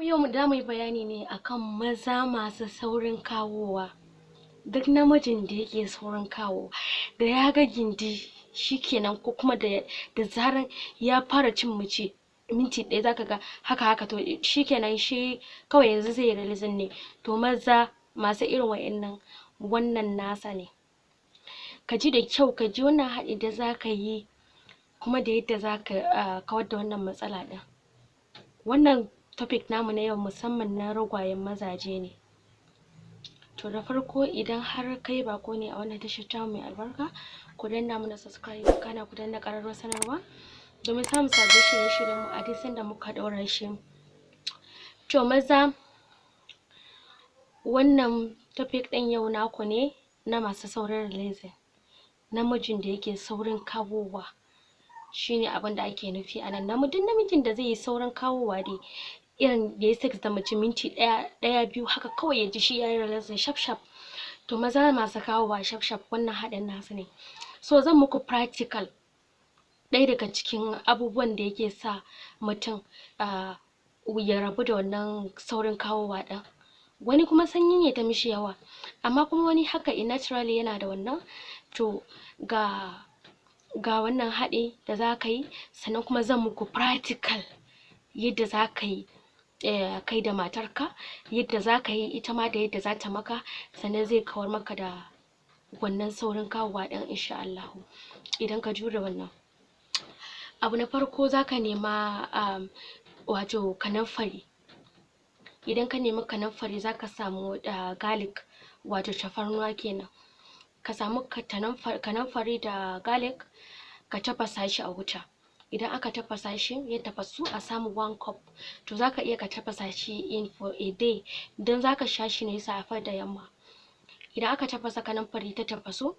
Yau za mu yi bayani ne akan maza masu saurin kawowa. Duk namijin da yake saurin kawowa, da ya ga gindi shikenan, ko kuma da zaran ya fara cin mace minti ɗaya, zaka ga haka haka, to shikenan, shi kawai yanzu zai yi releasing ne. To maza masu irin wa'innan, wannan nasa ne. Ka ji da kyau, ka ji wannan haɗi da zaka yi, kuma da yadda zaka kawar da wannan matsala ɗin. Wannan topic namu na yau musamman na ragwayen mazaje ne. To da farko, idan har kai baƙo ne a wannan tashar tamu mai albarka, ku danna mana subscribe, kana ku danna ƙararrawar sanarwa domin samun sabbin shirye-shiryen mu a duk sanda muka ɗaura shi. To maza, wannan topic ɗin yau naku ne, na masu saurin releasing. Namijin da yake saurin kawowa shine abin da ake nufi a nan. Duk namijin da zai yi saurin kawowa dai, irin yayi sex da mace minti ɗaya, ɗaya, biyu, haka kawai ya ji shi yayi releasing shaf shaf. To maza masu kawowa shaf shaf, wannan haɗin nasu ne. So zan muku practical ɗaya daga cikin abubuwan da yake sa mutum ya rabu da wannan saurin kawowa ɗin. Wani kuma sanyi ne ta mishi yawa, amma kuma wani haka in naturally yana da wannan. To ga wannan haɗi da zaka yi, sannan kuma zan muku practical yadda zaka yi kai da matarka, yadda zaka yi ita ma da yadda zata maka, sannan zai kawar maka da wannan saurin kawowa ɗin, insha Allahu, idan ka jure wannan. Abu na farko, zaka nema wato kanamfari. Idan ka nemi kanamfari, zaka samu garlic, wato tafarnuwa kenan. Ka samu kanamfari da garlic, ka tafasa shi a wuta. Idan aka tafasa shi ya tafasu, a samu one cup. To zaka iya ka tafasa shi in for a day, don zaka sha shi ne safe da yamma. Idan aka tafasa kanamfari ta tafasu,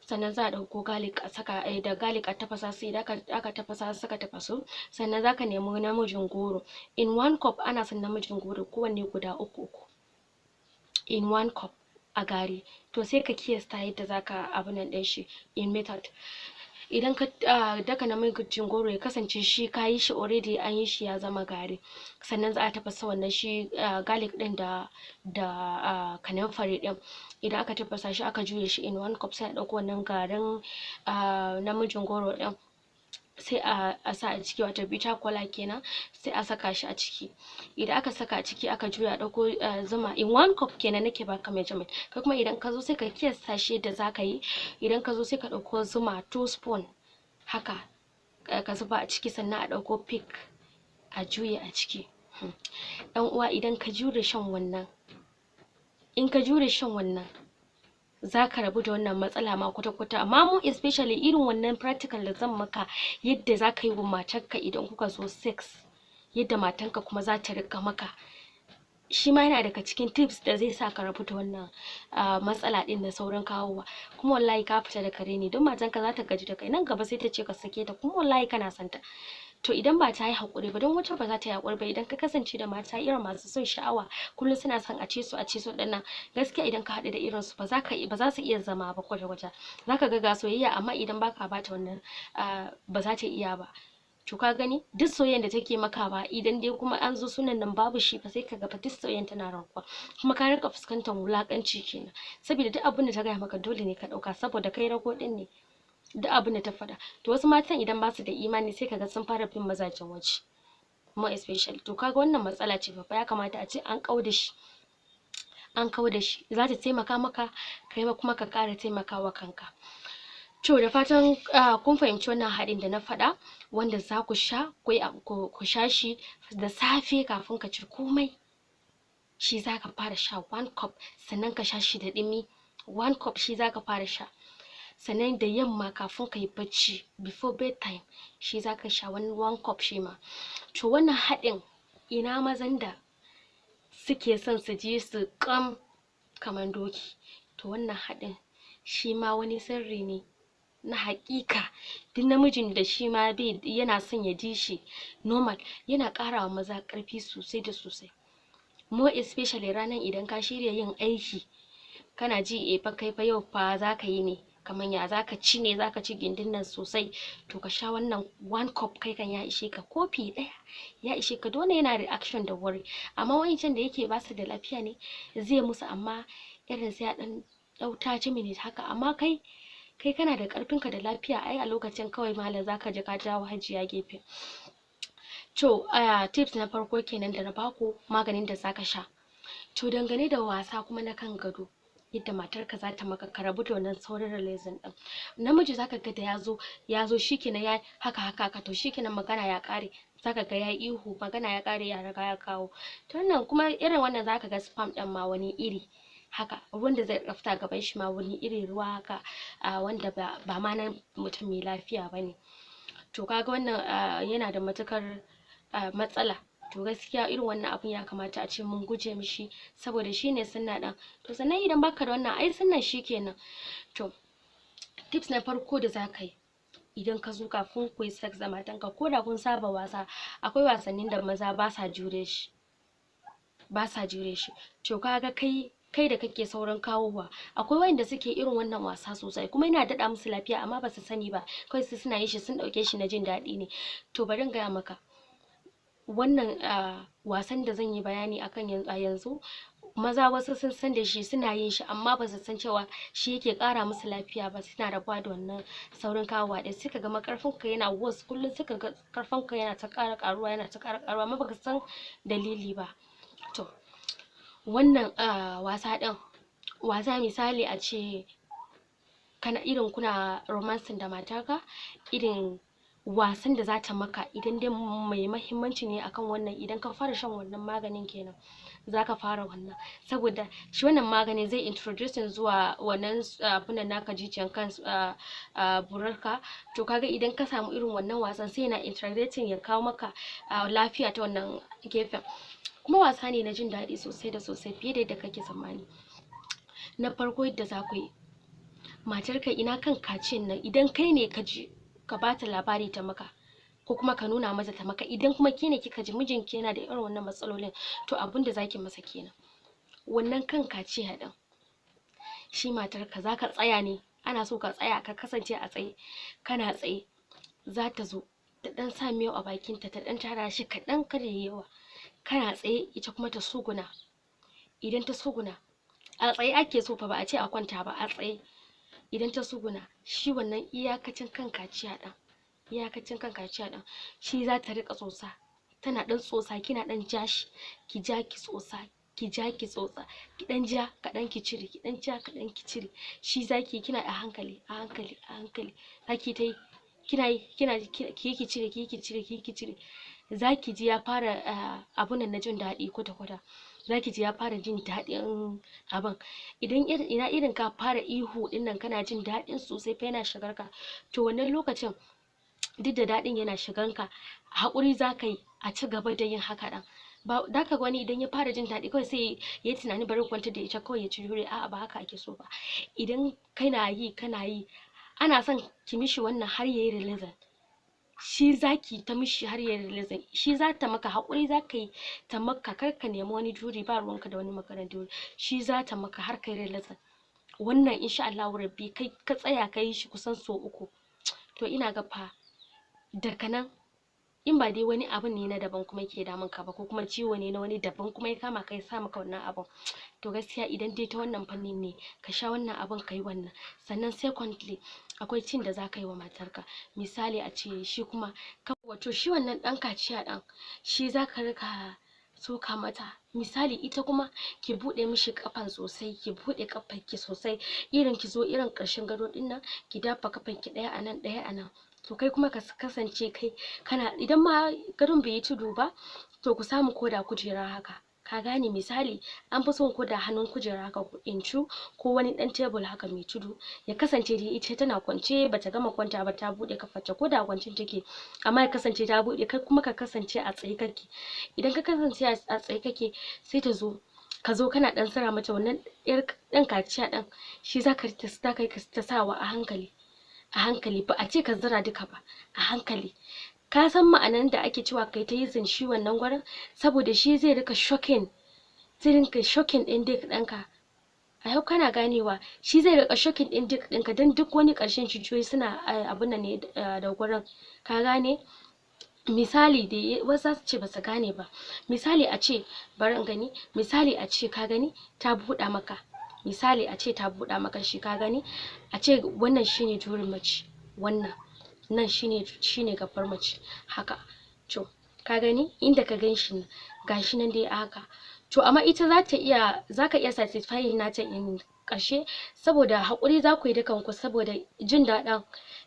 sannan za a ɗauko garlic a saka da garlic, a tafasa su. Idan aka tafasa su suka tafasu, sannan zaka nemi namijin goro in one cup. Ana son namijin goro kowanne guda uku uku in one cup a gari. To sai ka kiyasta yadda zaka abun nan ɗin shi in method. Idan ka daka namijin goro, ya kasance shi ka yi shi already, an yi shi ya zama gari. Sannan za a tafasa wannan shi garlic ɗin da kanamfari ɗin. Idan aka tafasa shi, aka juye shi in one cup, sai a ɗauko wannan garin namijin goro ɗin, sai a sa a ciki, wato bitter kola kenan, sai a saka shi a ciki. Idan aka saka a ciki, aka juya, a ɗauko zuma in one cup kenan nake baka measurement. Kai kuma idan ka zo, sai ka kiyasta shi yadda zaka yi. Idan ka zo, sai ka ɗauko zuma 2 spoon haka, ka zuba a ciki, sannan a ɗauko Peak a juye a ciki. Ɗan uwa, idan ka jure shan wannan, in ka jure shan wannan, zaka rabu da wannan matsala ma kwata-kwata. Amma mu especially irin wannan practical da zan maka, yadda zaka yi wa matarka idan kuka zo sex, yadda matanka kuma za ta riƙa maka, shi ma yana daga cikin tips da zai sa ka rabu da wannan matsala ɗin na saurin kawowa. Kuma wallahi ka fita daga raini, don matanka za ta gaji da kai nan gaba, sai ta ce ka sake ta, kuma wallahi kana son ta. To idan ba ta yi haƙuri ba, don wata ba za ta yi haƙuri ba. Idan ka kasance da mata irin masu son sha'awa, kullum suna son a ce su, a ce su ɗin nan, gaskiya idan ka haɗu da irin su, ba za su iya zama ba kwata-kwata. Zaka ga ga soyayya, amma idan baka bata wannan, ba za ta iya ba. To ka gani, duk soyayyan da take maka ba, idan dai kuma an zo sunan nan babu shi fa, sai ka ga fa duk soyayyan tana raguwa, kuma ka rinƙa fuskantar wulaƙanci kenan, saboda duk abin da ta gaya maka dole ne ka ɗauka, saboda kai rago ɗin ne, duk abin da ta faɗa. To wasu matan idan basu da imani, sai kaga sun fara bin mazajen waje, more especially. To kaga wannan matsala ce babba, ya kamata a ce an kau da shi, an kau da shi. Za ta taimaka maka kai ma, kuma ka ƙara taimakawa kanka. To da fatan kun fahimci wannan haɗin da na faɗa, wanda za ku sha, ku sha shi da safe kafin ka ci komai. Shi za ka fara sha one cup, sannan ka sha shi da ɗumi. One cup shi za ka fara sha, sannan da yamma kafin ka yi bacci, before bedtime, shi za ka sha wani one cup shi ma. To wannan haɗin, ina mazan da suke son su ji su ƙam kamar doki? To wannan haɗin shi ma wani sirri ne na haƙiƙa. Duk namijin da shi ma bai yana son ya ji shi normal, yana ƙara wa maza ƙarfi sosai da sosai, more especially ranar idan ka shirya yin aiki, kana ji eh fa kai fa yau fa zaka yi ne. Kamar ya zaka ci ne, zaka ci gindin nan sosai, to ka sha wannan 1 cup, kai kan ya ishe ka, kofi ɗaya ya ishe ka. Dole yana reaction da wuri, amma wa'incan da yake basu da lafiya ne zai musu, amma irin sai ya ɗan ɗau 30 minutes haka. Amma kai kana da ƙarfin ka da lafiya, ai a lokacin kawai malam zaka ji ka jawo hajiya gefe. To tips na farko kenan da na baku, maganin da zaka sha. To dangane da wasa kuma na kan gado, yadda matarka zata maka ka rabu da wannan saurin releasing ɗin. Namiji zaka ga da yazo shikenan, ya haka haka haka, to shikenan, magana ya ƙare. Zaka ga ya ihu, magana ya ƙare, ya riga ya kawo. To wannan kuma irin wannan zaka ga sperm ɗin ma wani iri haka, ruwan da zai fita gaban shi ma wani iri ruwa haka, wanda ba ma na mutum mai lafiya bane. To kaga wannan yana da matuƙar matsala. To gaskiya irin wannan abun ya kamata a ce mun guje mishi, saboda shine sunna ɗin. To sannan idan baka da wannan, ai sunnan shikenan. To tips na farko da zaka yi idan ka zo kafin kuyi sex da matanka, ko da kun saba wasa, akwai wasannin da maza basa jure shi, basa jure shi. To kaga kai da kake saurin kawowa, akwai wayanda suke irin wannan wasa sosai kuma yana daɗa musu lafiya, amma basu sani ba, kawai su suna yin shi, sun ɗauke shi na jin daɗi ne. To bari in gaya maka, wannan wasan da zan yi bayani akan a yanzu, maza wasu sun san da shi, suna yin shi, amma basu san cewa shi yake ƙara musu lafiya ba, suna rabuwa da wannan saurin kawowa ɗin. Sai kaga ma ƙarfin ka yana worse kullum, sai kaga ƙarfin ka yana ta ƙara ƙaruwa, yana ta ƙara ƙaruwa, amma baka san dalili ba. To wannan wasa ɗin, wasa misali a ce kana irin kuna romancing da matarka, irin wasan da zata maka, idan dai mai mahimmanci ne akan wannan, idan ka fara shan wannan maganin kenan zaka fara wannan, saboda shi wannan magani zai introducing zuwa wannan abun naka, jijiyan kan burarka. To kaga idan ka samu irin wannan wasan, sai yana integrating, ya kawo maka lafiya ta wannan gefen. Kuma wasa ne na jin daɗi sosai da sosai, fiye da yadda kake tsammani. Na farko, yadda za ku yi, matarka ina kan kaciyan nan, idan kai ne ka ji, ka bata labari ta maka, ko kuma ka nuna mata ta maka. Idan kuma ke ne kika ji mijinki yana da irin wannan matsalolin, to abunda zaki masa kenan. Wannan kan kaciya ɗin shi, matarka zaka tsaya ne, ana so ka tsaya, ka kasance a tsaye, kana tsaye, zata zo ta ɗan sa miyau a bakinta, ta ɗan tara shi kaɗan, kada yayi yawa. Kana tsaye, ita kuma ta tsuguna. Idan ta tsuguna, a tsaye ake so fa, ba a ce a kwanta ba, a tsaye. Idan ta tsuguna, shi wannan iyakacin kan kaciya ɗin, iyakacin kan kaciya ɗin, shi zata riƙa tsotsa, tana ɗan tsotsa, kina ɗan ja shi, ki ja ki tsotsa, ki ja ki tsotsa, ki ɗan ja kaɗan ki cire, ki ɗan ja kaɗan ki cire. Shi zaki, kina a hankali a hankali a hankali zaki ta yi, kina yi, kina ki ki cire, ki ki cire, ki ki cire. Zaki ji ya fara abun nan na jin daɗi kwata kwata, zaki ji ya fara jin daɗin abun. Idan ina irin ka fara ihu ɗin nan, kana jin daɗin sosai fa, yana shigar ka. To wannan lokacin, duk da daɗin yana shigan ka, haƙuri zaka yi a ci gaba da yin haka ɗin. Ba zaka ga wani idan ya fara jin daɗi kawai sai ya yi tunani, bari in kwantar da ita kawai ya ci jure. A'a, ba haka ake so ba. Idan kana yi, kana yi, ana son ki mishi wannan har yayi releasing. Shi zaki ta mishi har yayi releasing, shi zata maka. Haƙuri zaka yi ta maka, kar ka nemi wani juri, ba ruwanka da wani maganar juri. Shi zata maka har kai releasing. Wannan insha Allahu rabbi, kai ka tsaya ka yi shi kusan sau uku, to ina ga fa daga nan, in ba dai wani abun ne na daban kuma yake damun ka ba, ko kuma ciwo ne na wani daban kuma ya kama ka ya sa maka wannan abun, to gaskiya idan dai ta wannan fannin ne, ka sha wannan abun, ka yi wannan. Sannan secondly, akwai cin da zaka yi wa matarka. Misali a ce shi kuma, wato shi wannan ɗan kaciya ɗin, shi zaka rika soka mata. Misali ita kuma ki buɗe mishi ƙafan sosai, ki buɗe ƙafarki sosai, irin ki zo irin ƙarshen gado ɗin nan, ki dafa ƙafanki ɗaya a nan, ɗaya a nan. To kai kuma ka kasance kai kana, idan ma gadon bai yi tudu ba, to ku samu koda kujera haka, ka gane? Misali an fi son koda hannun kujera haka incu, ko wani ɗan tebur haka mai tudu, ya kasance dai ita tana kwance, bata gama kwanta ba, ta buɗe kafarta, ko da kwancen take, amma ya kasance ta buɗe. Kai kuma ka kasance a tsaye kake. Idan ka kasance a tsaye kake, sai ta zo, ka zo kana ɗan zira mata wannan ƴar ɗan kaciya ɗin. Shi zaka ta sawa a hankali a hankali, ba a ce ka zira duka ba, a hankali. Ka san ma'anan da ake cewa kai ta using shi wannan gurin, saboda shi zai rika shocking, zai rinka shocking ɗin dick ɗinka. I hope kana ganewa. Shi zai riƙa shocking ɗin dick ɗinka, don duk wani ƙarshen jijiyoyi suna abun nan ne da gurin. Ka gane? Misali dai, wasu zasu ce basu gane ba. Misali a ce, bari in gani, misali a ce, ka gani, ta buɗa maka, misali a ce ta buɗa maka shi, ka gani, a ce wannan shine jurin mace, wannan nan shine gaban mace haka. To ka gani inda ka gan shi nan, gashi nan dai a haka. To amma ita zata iya, zaka iya satisfying nata in ƙarshe, saboda haƙuri zaku yi dukan ku, saboda jin daɗin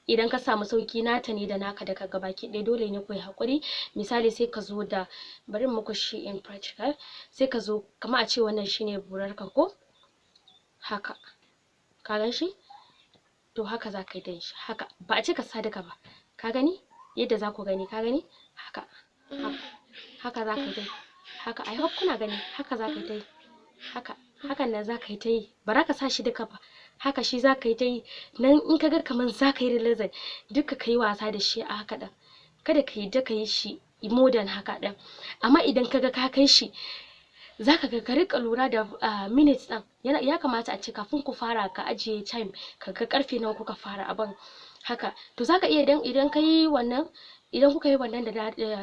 idan ka samu sauƙi nata ne da naka duka gabaki ɗaya, dole ne kuyi haƙuri. Misali, sai ka zo da, bari in muku shi in practical, sai ka zo kamar a ce wannan shine burarka ko haka, ka gan shi? To haka zaka yi da shi haka, ba a ce ka sa duka ba. Ka gani yadda zaku gani? Ka gani haka, haka, haka zaka yi dai haka. I hope kuna gani. Haka zaka yi ta yi haka, hakan nan zaka yi ta yi, ba za ka sa shi duka ba. Haka shi zaka yi ta yi nan. In ka ga kaman zaka yi releasing duka, ka yi wasa da shi a haka ɗin. Kada ka yadda ka yi shi more than haka ɗin. Amma idan ka ga ka kai shi, zaka ga ka riƙa lura da minutes ɗin. Ya kamata a ce kafin ku fara ka ajiye time, ka ga ƙarfe nawa kuka fara abun haka. To zaka iya, idan ka yi wannan, idan kuka yi wannan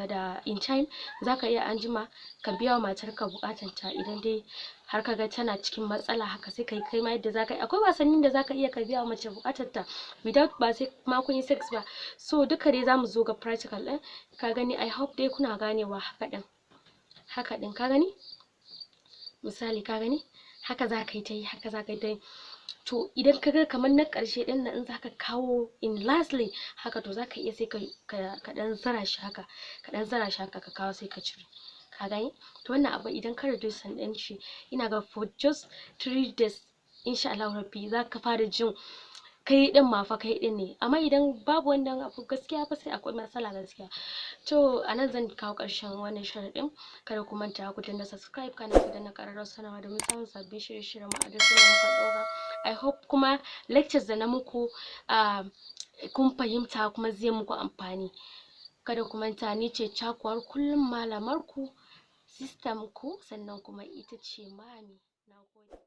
da in time, zaka iya anjima ka biya wa matarka buƙatan ta. Idan dai har ka ga tana cikin matsala haka, sai kai kai ma yadda zaka yi. Akwai wasannin da zaka iya ka biya wa mace buƙatar ta without, ba sai ma kun yi sex ba. So duka dai zamu zo ga practical ɗin. Ka gani? I hope dai kuna ganewa. Haka ɗin, haka ɗin, ka gani? Misali, ka gani, haka zaka yi ta yi, haka zaka yi ta yi. To idan ka ga kamar na ƙarshe ɗin nan, in zaka kawo in lastly haka, to zaka iya sai ka ɗan zara shi haka, ka ɗan zara shi haka, ka kawo, sai ka cire. Ka gani? To wannan abu idan ka reducing ɗin shi, ina ga for just 3 days, insha Allahu rabbi, zaka fara jin kai ɗin ma fa kai ɗin ne. Amma idan babu wannan abu, gaskiya fa sai akwai matsala gaskiya. To a nan zan kawo ƙarshen wannan shirin ɗin. Kada ku manta ku danna subscribe, kana ku danna ƙararrawar sanarwa domin samun sabbin shirye-shiryen mu a duk sanda muka ɗaura. I hope kuma lectures da na muku kun fahimta kuma zai muku amfani. Kada ku manta, ni ce cakuwar kullum, malamar ku, sister ku, sannan kuma ita ce mami. Nagode.